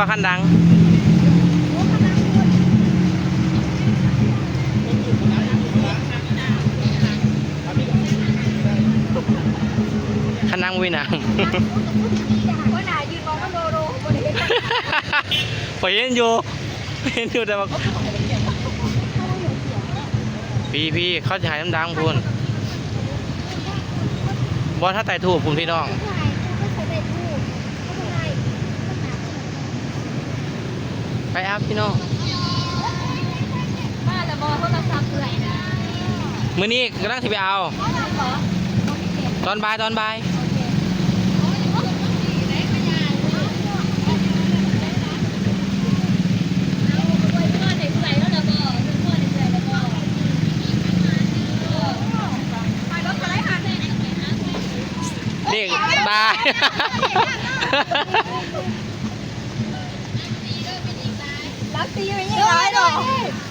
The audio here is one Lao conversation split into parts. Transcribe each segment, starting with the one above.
ວ່າຄັນດັງ ຄັນດັງບໍ່ມີໜ້າ ຫົວໜ້າຢືນມອງມັນໂດໂດ ບໍ່ໄດ້ເຫັນ ຂ້ອຍເຫັນຢູ່ ເຫັນຢູ່ ແຕ່ວ່າ ພີ້ໆ ເຂົາຊິໃຫ້ນຳດັງພຸ້ນ ບ່ອນເຮົາໄຕ້ທູບພຸ້ນ ພີ່ນ້ອງ. ໄປເອົາພີ່ນ້ອງ ມາແລ້ວບໍ່ ໂທລະສັບເອື້ອຍນະ ມື້ນີ້ກຳລັງຊິໄປເອົາ ມາແລ້ວບໍ່ ຕອນບ່າຍ ຕອນບ່າຍ. ເລກ ບາຍ ຫຼັກສີ່ມີຫຍັງຫຼາຍເນາະ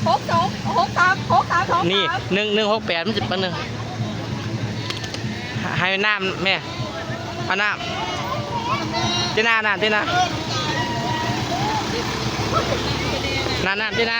ຫົກສອງ ຫົກສາມ ຫົກສາມສອງ ນີ້ ໜຶ່ງໜຶ່ງຫົກແປດ ມັນຊິ ແປັບໜຶ່ງ ໃຫ້ນ້ຳແມ່ ເອົານ້ຳ ເຈນາ ນ້ຳ ເຈນາ ນ້ຳ ນ້ຳ ເຈນາ.